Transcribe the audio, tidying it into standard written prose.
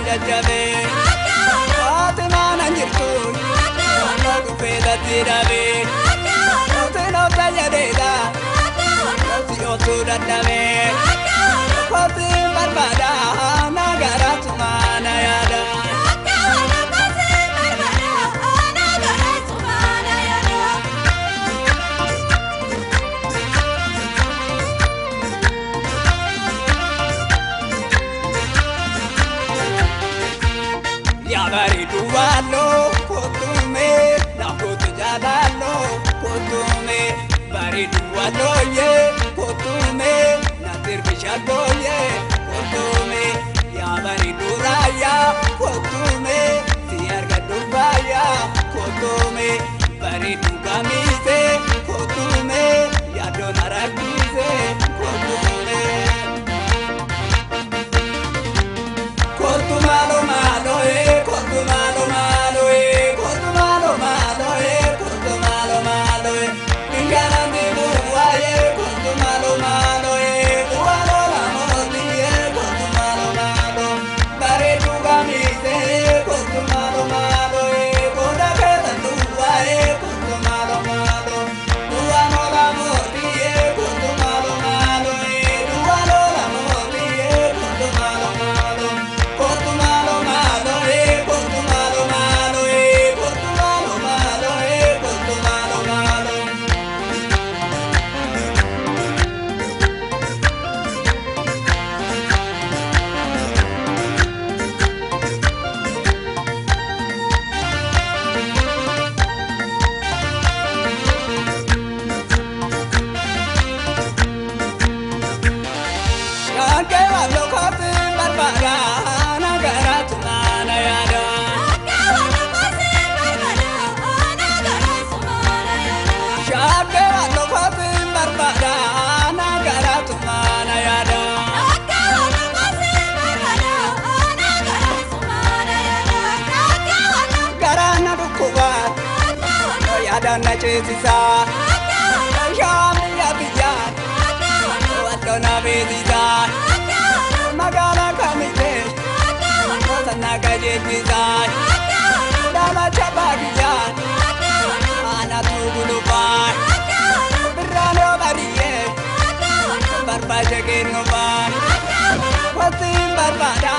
Jajjabee Faatimaa nan jirtu Dhufeetatti dhabee Mootiin of fayyadeedha Si otuu dadhabee Kootiin barbaada nagaraatu maana yaada. Yaabari duwwaaloo kootume naafootu jaalaaloo kootume bari duwwaalooyee kootume natirbi shallooyee kootume yaabari duraayaa kootume si argadhu faayaa kootume bari dhugamiise kootume yaaddoon araggiise kootume. Kootu maalo maalo ee kootu maalo maalo ee kootu maalo maalo ee kootu maalo maalo ee Dingaanaan bu'aa ee kootu maalo maalo ee bu'aa lola mooti ee kootu maalo maalo bareedu gamiise ee kootu maalo maalo ee booda keessa duwwaa ee kootu maalo maalo bu'aa lola mooti ee kootu maalo maalo ee duwwaa lola mooti ee kootu maalo maalo. Kootu maalo maalo ee kootu maalo maalo ee kootu maalo maalo ee kootu maalo maalo. Shaggee walloo kootiin barbaada nagaraatu maana yaada. Shaggee walloo kootiin barbaada nagaraatu maana yaada. Garaan na dhukkubaa yaadaan na ceesisaa. Shaamiyyaa biyyaan walloo na beeksisaa. Magaalaa kamitee sana qajeelchisaa. Daalacha baadiyyaan aanatu gulufaa. Birraanoo bariyyee barbaacha kennufaa. Wantiin barbaada